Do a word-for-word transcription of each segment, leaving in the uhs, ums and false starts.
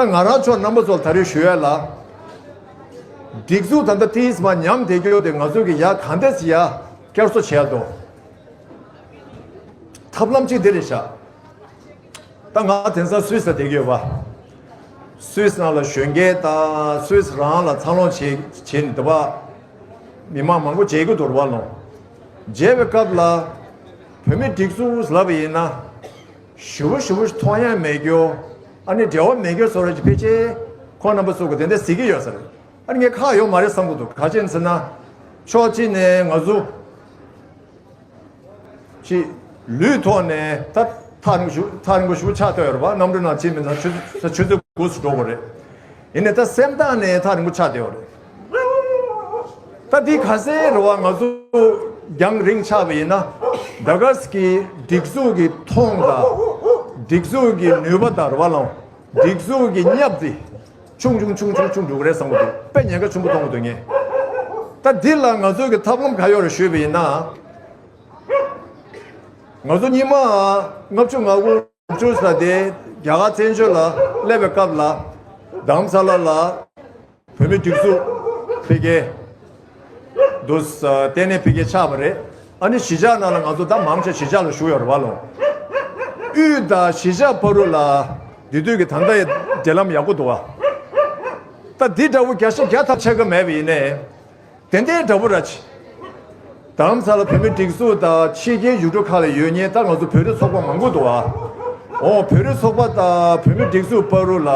ད་ང་རང་ཚོ་རྣམ་པ་ཚོར་ད་རེས་ཞུ་ཡ་ལ། སྒྲིག་འཛུགས་ད་ལྟ་ཏིས་མ་ཉམས་བསྡད་རྒྱུ་དེ་ང་ཚོ་གི་ཡ་གང་འདྲས་ཡ་བསྐྱར་གསོ་བྱས་འདུག་ཐབས་ལམ་གཅིག་འདི་རེད་ཤག་ད་ང་དེང་སང་སུད་སི་ལ་བསྡད་ཀྱི་ཡོད་པ། སུད་སི་ནང་ལ་གཞོན་སྐྱེས་དང་སུད་སི་རང་ལ་འཚར་ལོངས་བྱེད་བྱེད་ནི་འདུག་པ། མི་མང་མང་པོ་མཇལ་གྱི་འདུག་རེད་པ་ལོ། མཇལ་བའི་སྐབས་ལ་བོད་མི་སྒྲིག་འཛུགས་ལབ་པ་ཡིན་ན། ཞུ་བ་ཞུ་བ་མཐོང་ཡ་མེད་རྒྱུ། ཨ་ནི་འབྲེལ་བ་མེད་རྒྱུ་བཟོ་འདྲ་ཅིག་ཕལ་ཆེར་ཁོང་རྣམ་པ་ཚོ་གི་དེ་འདྲ་གཟིགས་ཀྱི་ཡོད་ས་རེད། ཨ་ནི་ངས་ཁག་ཡོད་མ་རེད་བསམ་གྱི་འདུག་ག་ཅི་ཡིན་ཟེར་ན། ཕྱོགས་གཅིག་ནས་ང་ཚོ་ཅིག་ལུས་ཐོག་ནས་ད་ཐག་རིང་པོ་ཞུ་ཐག་རིང་པོ་ཞུ་ཆགས་བསྡད་ཡོད་རེད་པ། གནམ་གྲུ་ནང་ཕྱིན་མིན་ཙང་ཆུ་ཚོད་ཆུ་ཚོད་དགུ་ཙམ་འགྲོ་དགོས་རེད། ཡིན་ནའི་ད་སེམས་ཐག་ནས་ཐག་རིང་པོ་ཆགས་བསྡད་ཡོད་རེད། ད་འདི་ག་ཚད་རེད་པ། ང་ཚོ་རྒྱང་རིང་ཆགས་པ་ཡིན་ན། ད་ག་ཟེ་གི་སྒྲིག་འཛུགས་ཀྱི་མཐོང་དང་། སྒྲིག་འཛུགས་ཀྱི་ནུས་པ་དང་རེད་པ་ལོ། སྒྲིག་འཛུགས་ཀྱི་བརྙབ་དེ་ཆུང་ཆུང་ཆུང་ཆུང་ཆུང་འགྲོ་གི་རེད་བསམ་གྱི་འདུག་དཔེ་ཉེན་ཁ་ཆེན་པོ་མཐོང་གི་འདུག་ངས། ད་འདི་ལ་ང་ཚོ་གི་ཐབས་ལམ་ག་ཡོད་རེད་ཞུས་པ་ཡིན་ན། ང་ཚོ་སྔོན་མ་ལྔ་བཅུ་ང་དགུ་ལྔ་བཅུ་ཙམ་དེ་རྒྱ་གར་བཙན་བྱོལ་ལ་སླེབས་པའི་སྐབས་ལ། རྡ་རམ་ས་ལ་ལ་བོད་མི་སྒྲིག་འཛུགས་ཕ་གིའི་འདུག་ལྟེ་གནས་ཕ་གིར་ཆགས་པ་རེད། ཨ་ནི་གཞིས་ཆགས་ནང་ལ་ང་ཚོ་ད་མང་ཆེ་གཞིས་ཆགས་ལ་བཞུགས་ཡོད་རེད་པ་ལོ། དབུས་དང་གཞིས་ཆགས་བར་དུ་ལ་དེ་དུས་ཀྱི་ད་ལྟ་ཡི་འབྲེལ་ལམ་ཡག་པོ་འདུག་པ། ད་འདི་འདྲ་བོ་བརྒྱ་ཆ་བརྒྱ་ཐག་ཆོད་ཀྱི་མེད་པ་ཡིན་ནའི། དེ་འདྲའི་འདྲ་བོ་ར་ཆེ། རྡ་རམ་ས་ལ་བོད་མི་སྒྲིག་འཛུགས་དང་ཕྱི་རྒྱལ་ཡུལ་གྲུ་ཁག་ལ་ཡོད་མཁན་ད་ང་ཚོ་བོད་རིགས་ཚོགས་པ་མང་པོ་འདུག་ཨ། འོ་བོད་རིགས་ཚོགས་པ་དང་བོད་མི་སྒྲིག་འཛུགས་བར་དུ་ལ།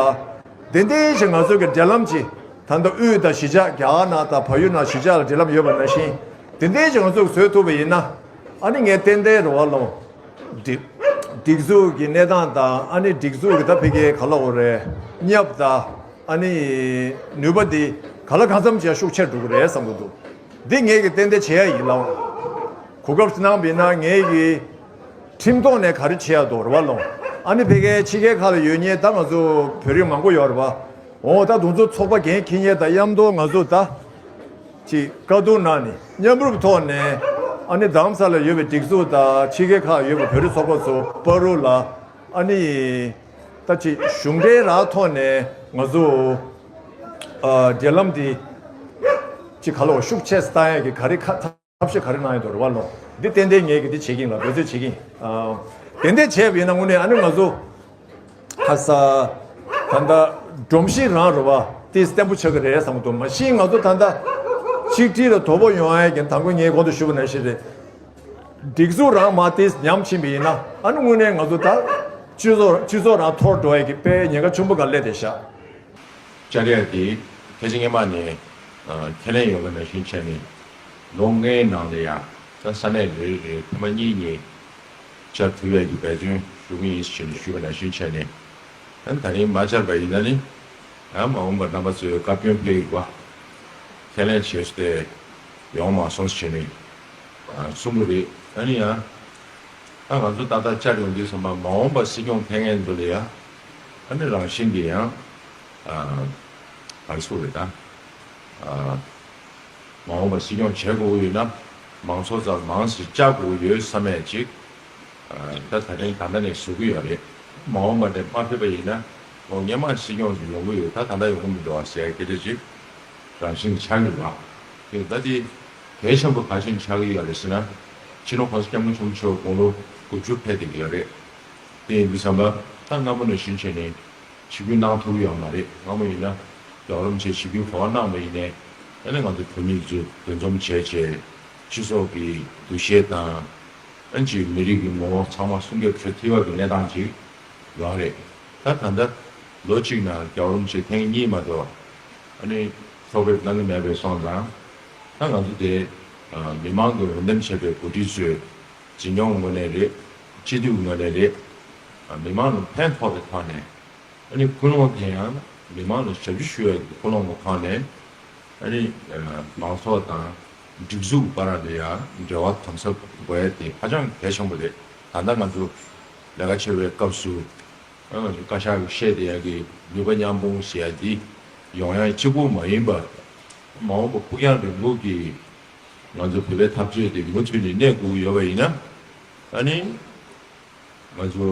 དེ་འདྲའི་ཞིག་ང་ཚོ་གི་འབྲེལ་ལམ་ཅིག་ད་ལྟ་དབུས་དང་གཞིས་ཆགས་རྒྱ་གར་ནང་དང་བལ་ཡུལ་ནང་གཞིས་ཆགས་ལ་འབྲེལ་ལམ་ཡོད་པ་ནང་བཞིན། དེ་འདྲའི་ཞིག་ང་ཚོ་གི་བཟོས་ཐུབ་པ་ཡིན་ན། ཨ་ནི་ངས་ཏན་ཏན་རེད་པ་ལོ། སྒྲིག་སྒྲིག་འཛུགས་ཀྱི་གནས་སྟངས་དང་ཨ་ནི་སྒྲིག་འཛུགས་ཀྱི་ད་ཕ་གིའི་ག་ལབ་དགོས་རེད། བརྙབ་དང་། ཨ་ནི་ནུས་པ་འདི་ག་ལ་གང་འཚམ་ཅིག་ཤུགས་ཆེར་འགྲོ་གི་རེད་བསམ་གྱི་འདུག་འདི་ངེད་ཀྱིས་ཏན་ཏན་བྱེད་ཡ་ཡིན་ལགས། གོ་སྐབས་གནང་བ་ཡིན་ན་ངེད་ཀྱི་ཁྲིམས་ཐོག་ནས་ག་རེ་བྱེད་ཡ་འདུག་རེད་པ་ལགས། ཨ་ནི་ཕ་གིའི་ཕྱི་རྒྱལ་ཁག་ལ་ཡོད་མཁན་ད་ང་ཚོ་བོད་རིགས་མང་པོ་ཡོད་རེད་པ། འོ་ད་དེ་ཚོ་ཚོགས་པ་འགན་འཁྱེར་མཁན་དང་མཉམ་དུ་ང་ཚོ་ད་ཅིག་བཀའ་བསྡུར་གནང་ནས་མཉམ་རུབ་ཐོག་ནས། ཨ་ནི་རྡ་རམ་ས་ལ་ཡོད་པའི་སྒྲིག་འཛུགས་དང་ཕྱི་རྒྱལ་ཁག་ཡོད་པའི་བོད་རིགས་ཚོགས་པ་ཚོ་བར་དུ་ལ། ཨ་ནི་ད་ཅིག་གཞུང་འབྲེལ་རང་ཐོག་ནས་ང་ཚོ་ཨ་འབྲེལ་ལམ་འདི་ཅིག་ག་ལོ་ཤུགས་ཆེ་བཏང་ཡ་གི་ག་རེ་ཁ་ཐབས་ཤེས་ག་རེ་གནང་ཡ་འདུག་རེད་པ་ལོ། འདི་ཏན་ཏན་ངས་གི་འདི་བྱེད་ཀྱི་ཡིན་ལ་འབད་རྩོལ་བྱེད་ཀྱི་ཡིན། ཨ་ཏན་ཏན་བྱས་པ་ཡིན་ན་དངོས་གནས་ཨ་ནི་ང་ཚོ་ཁ་ས་ད་ལྟ་སྒྲོམ་གཞི་རང་རེད་པ། དེ་བརྟན་པོ་ཆགས་ཀྱི་རེད་བསམ་གྱི་འདུག་མ་གཞི་ང་ཚོ་ད་ལྟ་ཆིག་སྒྲིལ་ལ་དོ་ཕོག་ཡོང་ཡ་གི་དང་པོ་ངས་གོང་དུ་ཞུས་པ་ནང་བཞིན་རེད། སྒྲིག་འཛུགས་རང་མར་དེ་ཉམས་ཕྱིན་པ་ཡིན་ན་ཨ་ནི་དངོས་གནས་ང་ཚོ་ད་སྤྱི་ཚོགས་སྤྱི་ཚོགས་རང་འཐོར་འགྲོ་ཡ་གི་དཔེ་ཉེན་ཁ་ཆེན་པོ་ག་སླེབས་བསྡད་ཤག་བཅར་ཡ་དེ་ཕལ་ཆེར་སྔོན་མ་ནས་ཨ་ཁས་ལེན་ཡོད་པ་ནང་བཞིན་བྱས་ནས་ལོ་ལྔའི་ནང་ལ་ཡ་ད་ས་གནས་རེ་རེ་ཐེངས་མ་གཉིས་གཉིས་བཅར་ཐུབ་ཡ་གི་འབད་བརྩོན་ཞུ་གི་ཡིན་ཞེས་ཞུས་པ་ནང་བཞིན་བྱས་ནས། ཨ་ནི་ད་རིང་མ་བཅར་བ་ཡིན་ན་ནི། ཨ་མ་འོངས་པར་རྣམ་པ་ཚོས་བཀའ་བཀྱོན་སྤེལ་ཡོད་པ། ཁས་ལེན་བྱས་ཏེ་ཡོང་མ་སོང་ཞེས་ནས་ཨ་གསུང་གི་རེད། ཨ་ནི་ཡང་ཨ་ང་ཚོ་ཏག་ཏག་བཅར་ཡོང་དུས་ཙམ་པ་མ་འོངས་པར་སྲིད་སྐྱོང་ཕེབས་མཁན་ཚོ་ལ་ཡང་ཨ་ནི་རང་བཞིན་གྱིས་ཡང་ཨ་ག་རེ་ཟེར་དགོས་རེད་ད། ཨ་མ་འོངས་པར་སྲིད་སྐྱོང་བྱེད་དགོས་ཀྱི་ཡོད་ན་མང་ཚོགས་ཚོར་མང་ཙམ་བཅར་དགོས་ཀྱི་ཡོད་བསམ་ཡས་ཅིག་ད་ད་ཐེངས་ད་ལྟ་ནས་བཟོ་གི་ཡོད་རེད། མ་འོངས་པ་ནས་མ་ཕེབས་པ་ཡིན་ན་ལོ་སྔོན་མ་སྲིད་སྐྱོང་ཞིག་ཡོང་གི་ཡོད། ད་ད་ལྟ་ཡོང་གི་མི་འདུག་ཟེར་སྐད་ཆ་ཅིག་རང་བཞིན་ཆགས་ཀྱི་རེད་པ། དེ་ད་དེ་གལ་ཆེན་པོ་ག་ཅིག་ཆགས་ཀྱི་ཡོད་རེད་ཟེར་ན། སྤྱི་ནོར་༸གོང་ས་༸སྐྱབས་མགོན་ཆེན་པོ་མཆོག་དགུང་ལོ་དགུ་བཅུ་ཕེབས་བསྡད་ཀྱི་ཡོད་རེད། དེ་ཡིན་དུས་ཙམ་པ་ད་སྔ་མོ་ནས་བཞིན་བྱས་ནས་ཆིབས་བསྒྱུར་གནང་ཐུབ་ཀྱི་ཡོད་མ་རེད། སྔ་མོ་ཡིན་ན་རྒྱལ་བ་རིན་པོ་ཆེ་ཆིབས་བསྒྱུར་ག་པར་གནང་བ་ཡིན་ནའི་ཨ་ནི་ང་ཚོ་བོད་མི་ཚོ་འདུ་འཛོམས་བྱས་བྱས་སྤྱི་ཚོགས་ཀྱི་འདུ་ཤེས་དང་། ཨ་ནི་མི་རིགས་ཀྱི་ངོ་བོ་ཚང་མ་སྲུང་སྐྱོབ་བྱེད་ཐུབ་པ་གི་གནས་སྟངས་ཅིག་ཡོད་རེད། ད་ད་ལྟ་ལོ་གཅིག་ནང་རྒྱལ་བ་རིན་པོ་ཆེ་ཐེངས་གཉིས་མ་གཏོགས་ཨ་ནི་ཕྱོགས་ཕེབས་གནང་གི་མེད་པའི་སོང་ཙང་། ད་ང་ཚོ་དེ་མི་མང་གིས་འོས་འདེམས་བྱས་པའི་འགོ་ཁྲིད་ཚོས་འཛིན་སྐྱོང་ངོས་ནས་རེད། སྤྱི་འཐུས་ངོས་ནས་རེད། མི་མང་ལ་ཕན་ཐོགས་པའི་ཐོག་ནས་ཨ་ནི་ཀུན་སློང་དེ་ཡང་མི་མང་ལ་ཞབས་ཕྱི་ཞུ་བའི་ཀུན་སློང་གི་ཐོག་ནས་ཨ་ནི་མང་ཚོགས་དང་སྒྲིག་འཛུགས་བར་ལ་ཡང་འབྲེལ་བ་དམ་ཟབ་དགོས་ཡ་དེ་ཧ་ཅང་གལ་ཆེན་པོ་རེད། ད་ལྟ་ང་ཚོ་ལས་ཀ་བྱེད་པའི་སྐབས་སུ་ཨ་ང་ཚོ་བཀའ་ཤག་གིས་བཤད་བསྡད་ཡ་གི་ནུས་པ་མཉམ་སྤུངས་ཟེར་ཡ་འདི་ཡོང་ཡ་གཅིག་པུ་མ་ཡིན་པར་མ་འོངས་པ་ཕུགས་རྒྱང་རིང་པོ་གི་ང་ཚོ་བོད་པའི་འཐབ་རྩོད་དེ་མུ་མཐུད་ནས་གནས་དགོས་ཀྱི་ཡོད་པ་ཡིན་ན། ཨ་ནི་ང་ཚོ་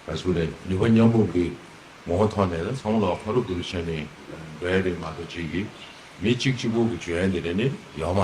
ག་ཚོད་རེད། ནུས་པ་མཉམ་སྤུངས་ཀྱིས་ ངོ་བོ་ཐོག་ནས་ཚང་མ་ལ་ཕ་རུ་གུ་རུ་བྱས་ནས་འགྲོ་ཡ་རེད་མ་གཏོགས་ཅིག་གིས་མི་གཅིག་གཅིག་པོ་གི་བྱོན་ཡ་འདི་རེད་ནི་ཡོད་མ།